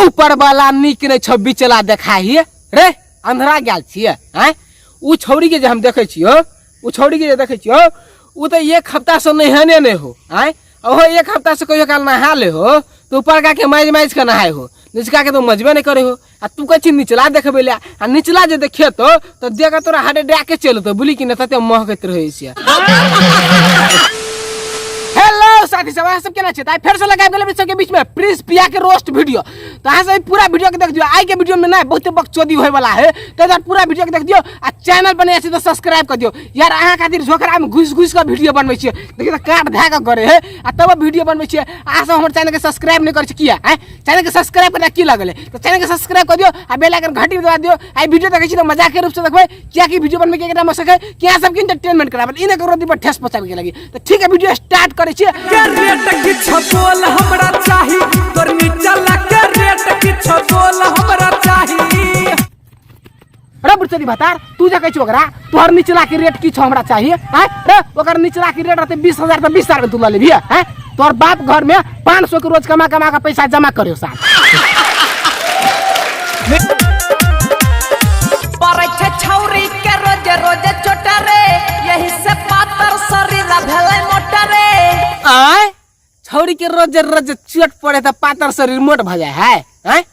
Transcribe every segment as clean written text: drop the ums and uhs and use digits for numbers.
ऊपर वाला नीक नहि छौ, बिचला देखाही रे। अंधरा गेल छियै आँय? उ छौड़ी के जे हम देखै छियौ, उ छौड़ी के जे देखै छियौ, उ तऽ एक हफ्ता से नहेने नहि हो आँय। ओहो एक हफ्ता से कहियो काल नहा ले हो तऽ ऊपरका के माजि माजि के नहाय हो, निचका के तऽ मजबे नहि करे हो। आ तू कहै छी निचला देखबै ले, आ निचला जे देखेतो तऽ देख के तोरा हार्ट अटैक के चलि एतौ, बुझली कि नहि, तते महकैत रहै छै। हेलो साथी सब, अहाँ सब केना छी? तऽ आइ फेर से लगाबि गेलै सबके बीच में प्रिंस पिया के रोस्ट वीडियो। तऽ अहाँ सब पूरा वीडियो के देख दियौ। आइ के वीडियो में ना बहुते बकचोदी होय वाला है, तऽ दुआरे पूरा वीडियो के देख दियौ आ चैनल पर नया छी तऽ सब्सक्राइब कर दियौ। यार अहाँ खातिर झोकरा में घुसि घुसि कऽ वीडियो बनबै छियै, देखियौ तऽ काट धए कऽ करे है आ तब वीडियो बनबै छियै। अहाँ सब हमर चैनल के सब्सक्राइब नहि करै छी किया? आँय, चैनल के सब्सक्राइब करना की लगलै? तऽ चैनल के सब्सक्राइब कर दियौ आ बेल आइकन घंटी दबा दियौ। आइ वीडियो देखै छी तऽ मजाक के रूप से देखबै, कियाकि वीडियो बनबै के एकटा मकसद है कि अहाँ सबके एंटरटेनमेंट कराबै, ई नहि ककरो दिल पर ठेस पहुँचाबै के लगी। तऽ ठीक है, वीडियो स्टार्ट करै छियै। के रेट किछु बोल हमरा चाही, तोर नीचा के रेट किछु बोल हमरा चाही। रे बुढ़चरी भतार, तू जे कहै छी ओकरा तोहर निचला के रेट की छौ हमरा चाहिए आँय? रे ओकर निचला के रेट रहतै 20,000 तऽ 20,000 में तू लऽ लेबही आँय? तोहर बाप घर में 500 के रोज कमा कमा के पैसा जमा करे साल। पड़ै छै छौरी के रोजे रोजे चोट रे, यही से पातर शरीर भेलै मोटा रे। आँय, छौरी के रोज रोज चोट पड़े तऽ पातर शरीर मोट भऽ जाइ है आँय?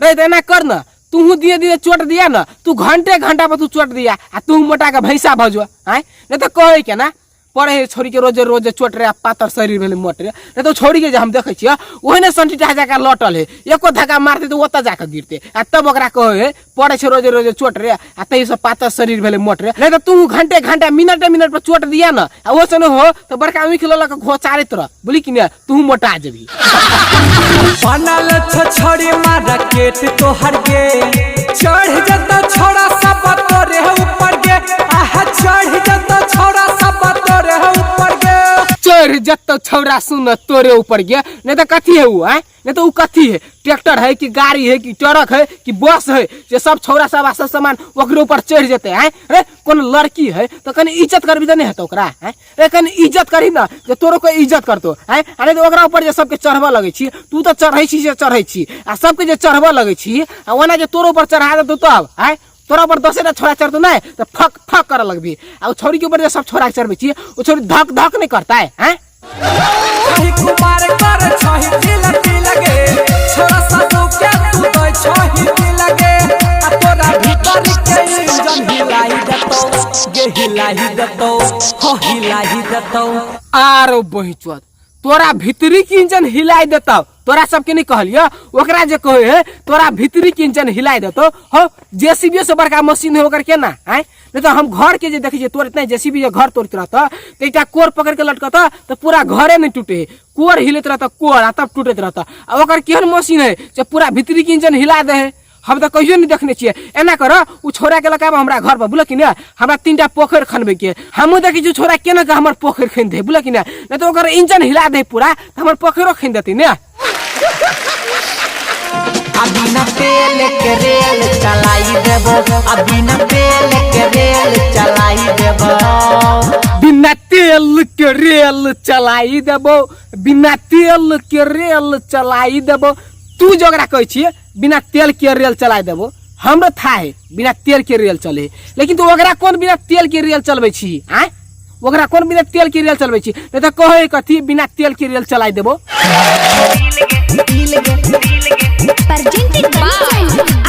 रे तऽ एना कर न, तूहू धीरे धीरे चोट दिया न, तू घंटे घंटा पर तू चोट दिया आ तू मोटा के भैंसा भऽ जो आँय? नहीं तऽ कहै के ना पड़े है छौरी के रोजे रोजे चोट रे आ पातर शरीर भेलै मोट रे। नहीं तऽ छौरी के जे हम देखै छियै ओहने संटीटा जाके लटल है, एको धक्का मारतै तऽ ओतऽ जाके गिरतै आ तब ओकरा कहै है पड़े छै रोजे रोजे चोट रे आ तही से पातर शरीर भेलै मोट रे। नहीं तऽ तू घंटे घंटा मिनटे मिनट पर चोट दिया न आ ओ से नहि हो तऽ बड़का ऊख लऽ लऽ के घोचारैत रह, बुझली कि नहि, तू मोटा जेबही। बनल छ छड़ी मार्केट तोहर गे, चढ़ जता छोड़ा सब तोरे ऊपर गे, आहा चढ़ जता छोड़ा सब तोरे ऊपर गे। चढ़ जतो छौड़ा सुन तोरे ऊपर गे, नहीं तऽ कथी है उ आँय? नहीं तो उ कथी है, ट्रैक्टर है कि गाड़ी है कि ट्रक है कि बस है जे सब छौड़ा सब आ सब सामान ओकरे ऊपर चढ़ जेतै आँय? रे कोनो लड़की है तऽ कनि इज्जत करबी तऽ नहि हेतौ ओकरा आँय? रे कनि इज्जत करही न जे तोरो कोई इज्जत करतो आँय? आ नहीं तऽ ओकरा ऊपर जे सबके चढ़बऽ लगै छी, तू तऽ चढ़ै छी से चढ़ै छी आ सबके जे चढ़बऽ लगै छी आ ओना जे तोरो ऊपर चढ़ा देतौ तब आँय? तोरा ऊपर 10टा छोड़ा चढ़तौ नहि तऽ फक फक करऽ लगबी आ ओ छौड़ी के ऊपर जे सब छोड़ा के चढ़बै छी ओ छौड़ी धक धक नहि करतै आँय? छही कुमार कर छही तिल तिल गे, छोरा साधु के तू दै छही तिल गे, आ तोरा भीतर के इंजन हिलाई देतौ गे, हिलाई देतौ हो हिलाई देतौ। आरो बहिचोद तोरा भीतरी के इंजन हिलाई देतौ, तोरा सबके नहीं कहलियो ओकरा जे कहे है तोरा भीतरी के इंजन हिलाई देतौ। हो जेसीबी से बड़का मशीन है ओकर केना आँय? नहीं तो हम घर के जे देखै छियै तोर इतना जेसीबी जे घर तोड़ैत रहतौ तऽ एकटा कोर पकड़ के लटकतौ तऽ पूरा घरे नहीं टूटे है, कोर हिलैत रहतौ कोर आ तब टूटैत रहतौ। आ ओकर केहन मशीन है जे पूरा भीतरी के इंजन हिला दे है, हम तऽ कहियो नहीं देखने छियै। एना कर उ छोड़ा के लऽ के आब हमरा घर पर, बुझल कि नहि? हमरा 3टा पोखरि खनबै के, हमहूँ देखै छियै छोड़ा केना के हमर पोखरि खनि दे, बुझल कि नहि? नहीं तऽ ओकर इंजन हिला दे पूरा तऽ हमर पोखरियो खनि देतै ने। आ बिना तेल के रेल चलाई देबो, आ बिना तेल के रेल चलाई देबो, बिना तेल के रेल चलाई देबो, बिना तेल के रेल चलाई देबो। तू जे ओकरा कहै छियै बिना तेल के रेल चलाई देबो, हमरो था है बिना तेल के रेल चले, लेकिन तू ओकरा कोन बिना तेल के रेल चलबै छी आँय? ओकरा कोन बिना तेल के रेल चलबै छी? नहीं तऽ कहै कथी बिना तेल के रेल चलाई देबो। Presented by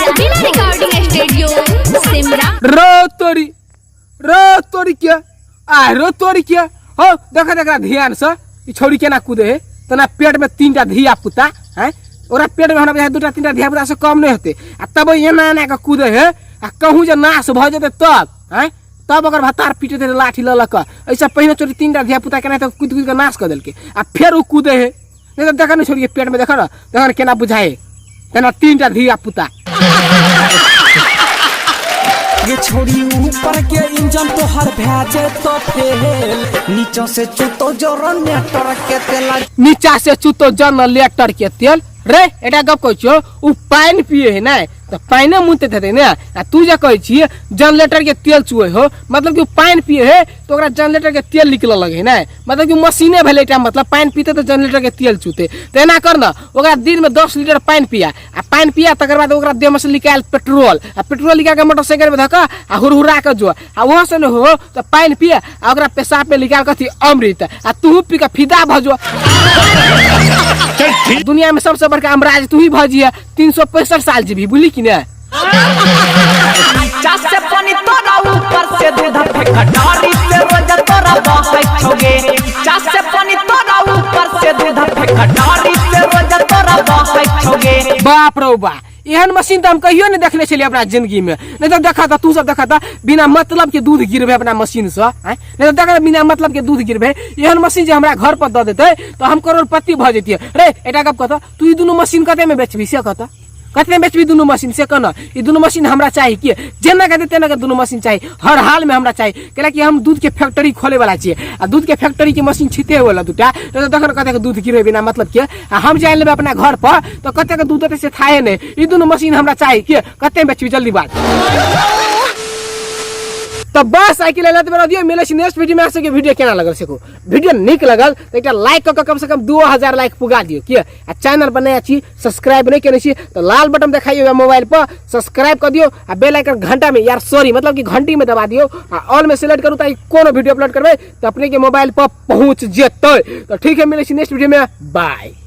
Albina Recording Studio, Simra. रो तोरी, रो तोरी के, आ रो तोरी के, हो देख देख ध्यान से ई छौड़ी केना कूदे है, तना पेट में 3टा धिया पुता हैं, ओकरा पेट में हमरा बुझाइ 2टा 3टा धिया पुता से कम नहीं होते आ तब एना एना के कूदे है आ कहूँ जे नाश भऽ जेतै तब हैं, तब ओकर भतार पीटे देते लाठी लऽ लऽ कऽ। एहिसँ पहिने चोरी 3टा धिया पुता केना तऽ कूदि कूदि कऽ नाश कऽ देलकै आ फेर ओ कूदे है। नहीं तऽ देख ने छोड़िए पेट में देख न, देख न केना बुझाए तेना 3टा धिया पुता। ये छोड़ी ऊपर के इंजन तोहर भए जेतो फेल, नीचा से चुतो जनरेटर के तेल, नीचा से चुतो जनरेटर के तेल। रे एटा गप कहै छियौ, उ पानि पिए है नै तऽ पानिए मुतैत हेतै ने। आ तू जे कहै छी जनरेटर के तेल चुए हो, मतलब कि ओ पानि पिए है तऽ ओकरा जनरेटर के तेल निकलऽ लगे है ने, मतलब कि मशीने भेलै एकटा, मतलब पानि पीते तऽ जनरेटर के तेल चूते। तऽ एना कर ने, ओकरा दिनमे 10 लीटर पानि पिया, आ पानि पिया तकर बाद ओकरा देहमे से निकालि पेट्रोल, आ पेट्रोल निकालि कऽ मोटरसाइकिलमे धऽ कऽ आ हुरहुरा कऽ जो, आ ओहो से नहि हो तऽ पानि पिए आ ओकरा पेशाबमे निकालि कथी अमृत, आ तूहू पी कऽ फिदा भऽ जो। दुनियामे सबसँ बड़का अमराज तू ही भऽ जिहे, 365 साल जीबी, बुझली कि ने? नीचा से पानी तोरा ऊपर से दूध फेंक डारी से रोज तोरा बहै छौगे। नीचा से पानी तोरा ऊपर से दूध फेंक डारी से रोज तोरा बहै छौगे। बाप रौ बा, एहन मशीन तऽ हम कहियो नहि देखने छलियै अपना जिंदगी में। नहीं तो देखा था तू सब देखा था बिना मतलब के दूध गिरबे अपना मशीन से, आँय? नहीं तो देखा था बिना मतलब के दूध गिरबे। एहन मशीन जे हमरा घर पर दऽ देतै तऽ हम करोड़पति भऽ जैतियै। रे एकटा गप कहतऽ, तू ई दुनू मशीन कते में बेचबी से कहतऽ? कते में बेचबी दुनू मशीन से कहना? ई दुनू मशीन हमरा चाही कि जेना के तेना के दुनू मशीन चाही, हर हाल में हमरा चाही, कैलाकि हम दूध के फैक्ट्री खोले वाला छियै आ दूध के फैक्ट्री के मशीन छिते वाला दूटा। तो तखन कते के दूध गिरे बिना मतलब के, आ हम जानि लेबै अपना घर पर तो कते के दूध देतै से थाहे नहि। ई दुनू मशीन हमरा चाही कि कते में बेचबी जल्दी बात। तो बस आइ के लेल एतबे रह दियौ, मिलै छी नेक्स्ट वीडियो में। अहाँ सबके वीडियो केना लगल से कहू, वीडियो नीक लगल तऽ एकटा लाइक कऽ कऽ कम से कम 2000 लाइक पुगा दियौ कि, आ चैनल पर नया छी सब्सक्राइब नहि केने छी तऽ लाल बटन देखाइयो मोबाइल पर, सब्सक्राइब कऽ दियौ आ बेल आइकन घंटा में यार सॉरी मतलब कि घंटी में दबा दियौ आ ऑल में सेलेक्ट करू ताकि कोनो वीडियो अपलोड करबै तऽ अपने के मोबाइल पर पहुँच जेतै। तऽ ठीक है, मिलै छी नेक्स्ट वीडियो में, बाय।